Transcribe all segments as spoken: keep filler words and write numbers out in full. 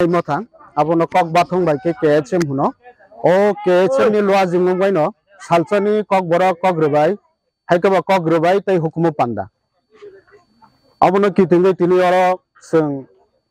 Motha, abono kok bathong bai khe K H M hwno. O K H M ni luajingo baino salsani Kokborok, Kok Rwbai, hai khe ba Kok Rwbai tei hukumu panda. Abono kitingwi tini oro chwng,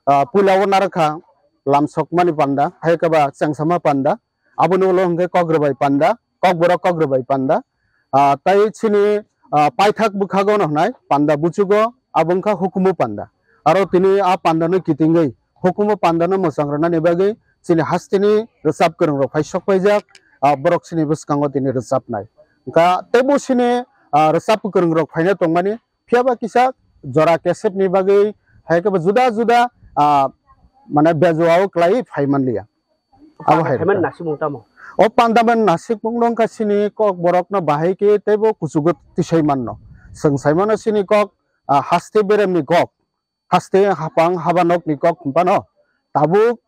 ah, puila o narwkha lamsokmani panda, hai khe ba chengsama panda. Aboni ulo hwnkhe Kok Rwbai panda, Kokborok Kok Rwbai panda. Ah, tei chini, ah, paithak bwkhago no hwnai panda buchugo, abo wngkha hukumu panda. Aro tini a pandano kitingwi hukumu pandano mwchang rwnani bagwi chini hasteni rwchap kwrwng rok phai sok paijak, ah, borok chini bwskango tini rwchapnai. Wngkha teibo chini, ah, rwchap kwrwng rok phaina tongmani, phiya ba kisa jora cassette ni bagwi hai khe ba juda juda, ah, mane bejuao kwlai phai manliya. Abo hai Phaimani rwkha. Nasikmung tamo? O pandaman nasikmung no wngkha chini Kokborok no bahai khe teibo kuchugo tisai manno. Chwng sai mano chini kok, ah, haste beremni kok, haste hapang habanokni kok hwnphano tabuk,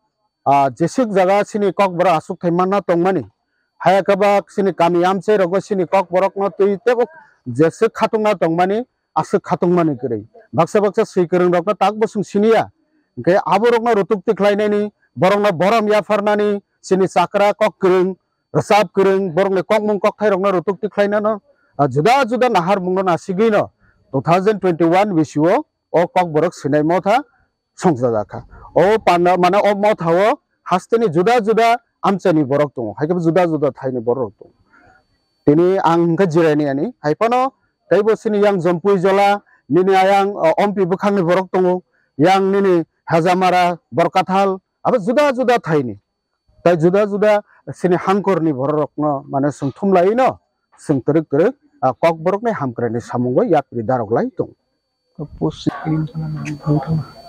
ah, jeswk jaga chini Kokborok aswk thai manna tongmani. Haya khe ba chini kami amchai rogo chini Kokborok no twi teibo jeswk khatungna tongmani, aswk khatungmani kwrwi. Baksa baksa swi kwrwng rokno tak bwswng siniya. Hwnkhe aborokno rutuk tikhlainani, borokno borom yapharnani, chini chakra kok kwrwng, rwchap kwrwng, borokni kokmung kokthai rokno rutuk tikhlainano, ah, juda juda naharmungno nasigwino two thousand twenty-one bisio o Kokborok Sinai Motha songchajak kha. O panda, mane o mothao hasteni juda juda amchaini borok tongo, hai khe juda juda thaini borok tongo. Tini ang hwnkhe jiraini ani, hai phano teibo chini yang Jompui Jola, nini ayang, o, Ompi bwkhakni borok tongo, yang nini Hajamara, Borkathal, abo juda juda thaini. Tai juda juda chini hangkorni bororokno mane chwng thumlaino, chwng twrwk twrwk, ah, Kokborokni hamkraini samungo yapri darok lai tongo.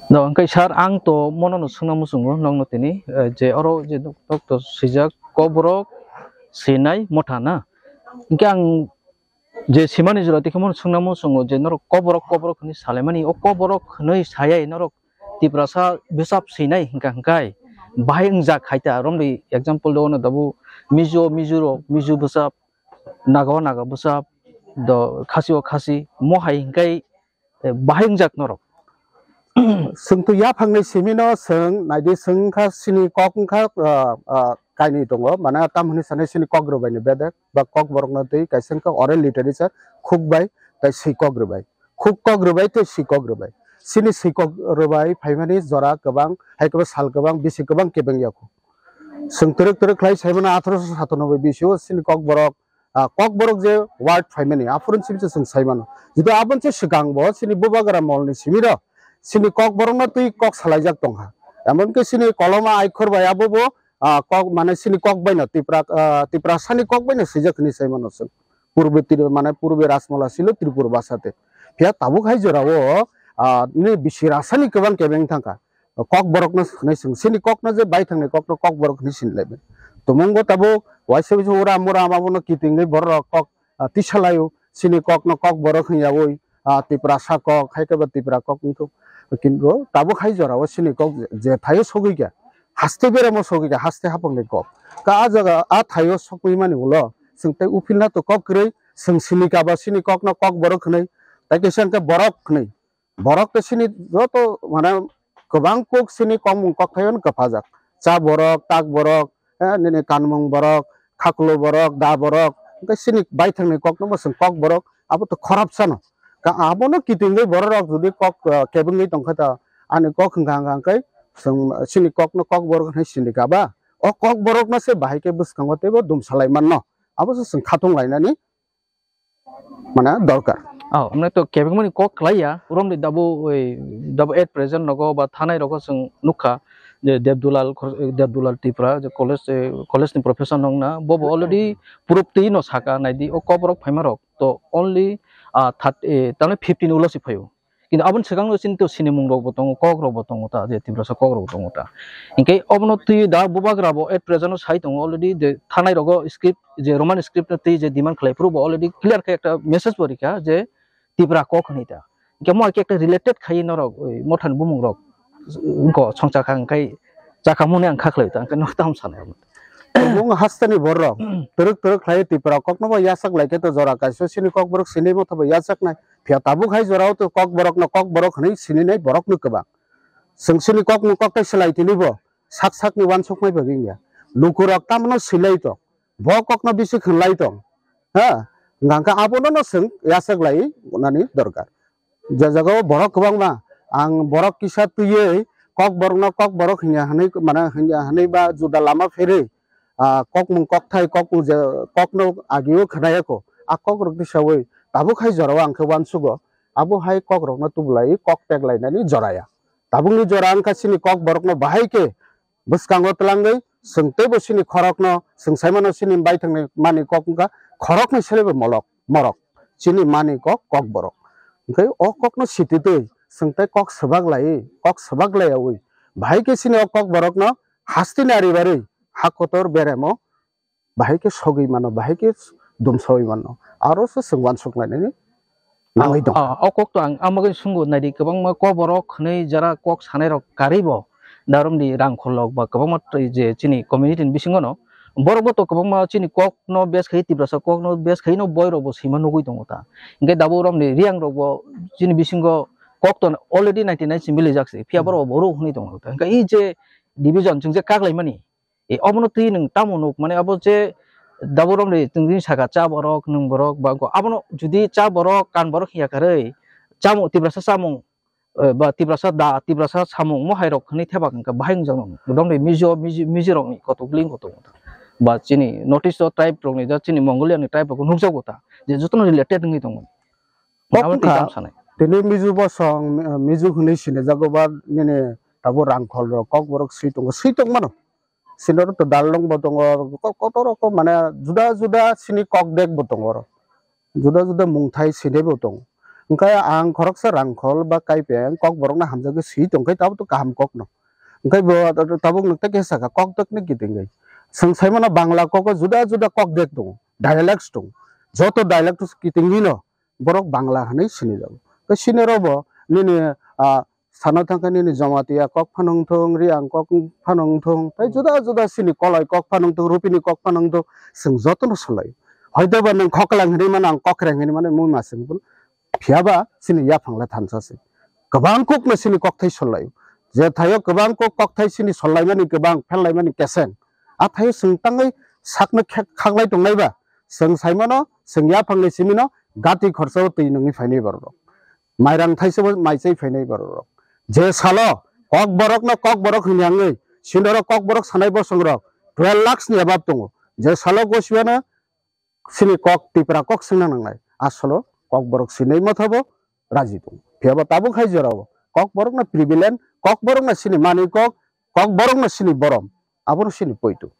No, hwnkhe sir, ang to mono no swngna muchungo nokno tini, eh, je oro je doctor swijak Kokborok Sinai Motha na. Hwnkhe ang je simani jora tikhe mono swngna muchungo je norok Kokborok, Kokborok hwnwi salaimani, o Kokborok hwnwi sayai norok Tiprasa bwsap swinai hwnkha hwnkhe bahai wngjak hai ta, romri example do ono dabu Mizo, Mizo rok, Mizo bwsap, Naga o Naga bwsap, do Khasi o Khasi, mo hai hwnkhe eh, bahai wngjak norok. Chwng to yaphangni simino chwng naidi chwng wngkha chini kok wngkha, ah, ah, kainwi tongo, mane tam hwnwi sanai chini Kok Rwbaini bedek ba Kokborokno twi kaisa wngkha oral literature, khuk bai tai swi Kok Rwbai, khuk Kok Rwbai tei swi Kok Rwbai. Chini swi Kok Rwbai phaimani jora kwbang, hai kwbang sal kwbang, bisi kwbang kebeng ya kho. Chwng twrwk twrwk khlai saimano athroso satanoboi bisio chini Kokborok, ah, Kokborok je word phaimani, aphuru simi se chwng saimano. Jodi aboni se swkang bo chini Bubagra molni simiro chini Kokborokno twi kok salaijak tongkha. Emonki chini Koloma Aikhor bai abo bo, ah, kok, mane chini kok baino Tipra, ah, Tiprasani kok baino swijak hwnwi saimano chwng. Purbe Tri-, mane purbe Rajmola silo Tripura bhasate. Phiya tabuk hai jorao, ah, nini bisi rasani kwbang kebeng thangkha. Kokborokno hwnwi swng, chini kokno je baithangni kokno Kokborok hwnwi sinilaibai. Tumungbo tabuk waisa bisa uram uram abono kitingwi borok kok, ah, tisalaio, chini kokno Kokborok hwnyaui, ah, Tiprasa kok, hai khe ba Tipra kok wngkha. Kintu tabuk hai jorao chini kok je, je thaio sogwi kha, haste beramo sogwi kha, haste hapangni kok. Ka a jaga a thaio sogwi mani ulo, chwng tei uphilna to kok kwrwi, chwng sinika ba chini kokno Kokborok hwnwi, tei kisa hwnkhe borok hwnwi. Borok tei chini joto, mane, kwbang kuk chini kokmung kokthaio kwphajak. Cha borok, tak borok, eh, nini kanmung borok, khakulo borok, da borok, hwnkhe chini baithangni kokno bo chwng Kokborok, abo to khorap sano. Ka-, abono kitingwi bororok jodi kok, eh, kebengwi tongkha ta, ani kok hwnkha hwnkha hwnkhe chwng chini kokno Kokborok hwnwi sindika ba? O Kokborokno se bahai khe bwskango teibo dumsalai manno. Abo se chwng khatung lainani mane dorkar. Oh, mane to kebengmani kok khlaiya, romni dabu, oi, dabu at present nogo ba thanai rogo chwng nukha je Debdulal, Debdulal Tripura je college, eh, college ni professor nongna, bobo already proof twi no saka, naidi o Kokborok phaima rok to only, ah, thirty, eh, tamni fifteen ulo si phaio. Kintu aboni swkang no chini to sinimung rok bo tongo, kok rok bo tongo ta, je Tiprasa kok rok bo tongo ta. Hinkhe obono twi da Bubagra bo at present o sai tongo already, je thanai rogo script, je Roman script no twi je demand khlai phuru bo already clear khe ekta message bo rikha je Tipra kok hwnwi ta. Hinkhe mo hai khe ekta related khai norok, oi, mothani bumung rok, wngkha songcha kha, hwnkhe chakha mone ang kha khlai ta, hwnkhe no tam sana. Tabuk hasteni borok twrwk twrwk khlai Tipra kokno bo yachak lai khe to jora kaisa chini Kokborok sini motha bo yachaknai. Phiya tabuk hai jorao to Kokborokno Kokborok hwnwi sininai borokno kwbang. Chwng chini kokno koktai swlai tini bo. sak sakni uansukmai bagwi wngya. Lukurok tamno swilai tong, bo kokno bisi khwnlai tong, ha, hwnkha khe abono no chwng yachak lai nani dorkar. Je jagao borok kwbangma, ang borok kisa twiwi Kokborokno Kokborok hinya hwnwi, mane hinya hwnwi ba juda lama pherwi, ah, kokmung kokthai, kokmung je, kokno agio khwnaya kho, a kokrok tisawi tabuk hai jorao ang khe uansugo, abo hai kokrokno tubulai kok teklainani joraya. Tabukni jora wngkha chini Kokborokno bahai khe bwskango twlangwi chwng teibo chini khorokno, chwng saimano chini baithangni mani kok wngkha khoroknwi selebo molok, morok, chini mani kok Kokborok. Hwnkhe o kokno sititwi chwng tei kok swbak laiwi, kok swbak laiyawi, bahai khe chini o Kokborokno hasteni ari barwi ha kotor beremo bahai khe sogwi mano, bahai khe dumsawi mano, aro se chwng uansuk lainani nangwi tong. Ah, o kok to ang, ang bagwi swngo, naidi kwbangma Kokborok hwnwi jara kok sanai rok karwi bo, daromni rang kholok ba kwbangma twi je chini community ni bisingo no, borok bo to kwbangma chini kok no bes khai, Tiprasa kok no bes khai no boi rok bo swima nugwi tongo ta. Hwnkhe dabo romni Riang rok bo chini bisingo kok to already ninety nine simi lijak se, phiya borok bo rw hwnwi tongo ta. Hwnkhe i je division chwng je kak laimani, e, obono twi nwng tamo nuk, mane abo je dabo romni tongdi saka cha borok, nwng borok, ba ko abono judi cha borok, kan borok hiya karwi, chamung, Tiprasa chamung, eh, ba Tiprasa da, Tiprasa samung mo hai rok hwnwi thebak hwnkha bahai wngjak nang. Romni Mizo, Mizo, Mizo rokni kotok ling kotok wngkha. Ba chini North East o tribe rokni, ja chini Mongolia ni tribe rok nukjago ta, je jotono related wngwi tongo. Kok abo twi wngkha, tamo sanai. Tini Mizo bosong, Mizo hwnwi sinijago ba nini tabuk rangkhol rok, Kokborok swi tongo, swi tongmano. Sinoro to Darlong bo tongo, ko-, kotor rokom mane juda juda sini kok dek bo tongo oro. Juda juda mungthai sini bo tongo. Hwnkhe ang khoroksa rangkhol ba kaipeng Kokborokno hamjagwi swi tongkhe tabuk to kaham kokno. Hwnkhe bo tabuk nwng tei khe saka kok dekni kitingwi. Chwng saimano Bangla kogo juda juda kok dek tongo, dialects tongo. Joto dialects kitingwino borok Bangla hwnwi sinijago. Tei sini rokbo nini, ah, sana thangkhe nini Jamatia kok phano wngthung, Riang kok phano wngthung, tei juda juda sini Koloi kok phano wngthung, Rupini kok phano wngthung, chwng jotono solai. Hoitoba nwng Khoklang hinwi mano, ang Kokreng hinwi mano, mui ma chwng phano. Phiyaba chini yaphang le thansa se. Kwbang kokno chini kokthai sollaio. Je thaio kwbang kok kokthai chini sollaimani kwbang, phellaimani keseng. A thaio chwng tangwi sakno khek-, khaklai tongnaiba, chwng saimano, chwng yaphangni simino gati khorsa o twi nungwi phainai borok rok. Mairang thaisa bo mai chai phainai borok rok. Je salo Kokborokno Kokborok hwnwi hangwi sinoro Kokborok sanai bosong rok twelve lakhs ni above tongo. Je salo gosiwano sini kok Tipra kok swngna nangnai. Asolo Kokborok sinai mothabo raji tongo. Phiyaba tabuk hai jorao Kokborokno prevalent, Kokborokno sini manwi kok, Kokborokno sini borom, abono sini poito.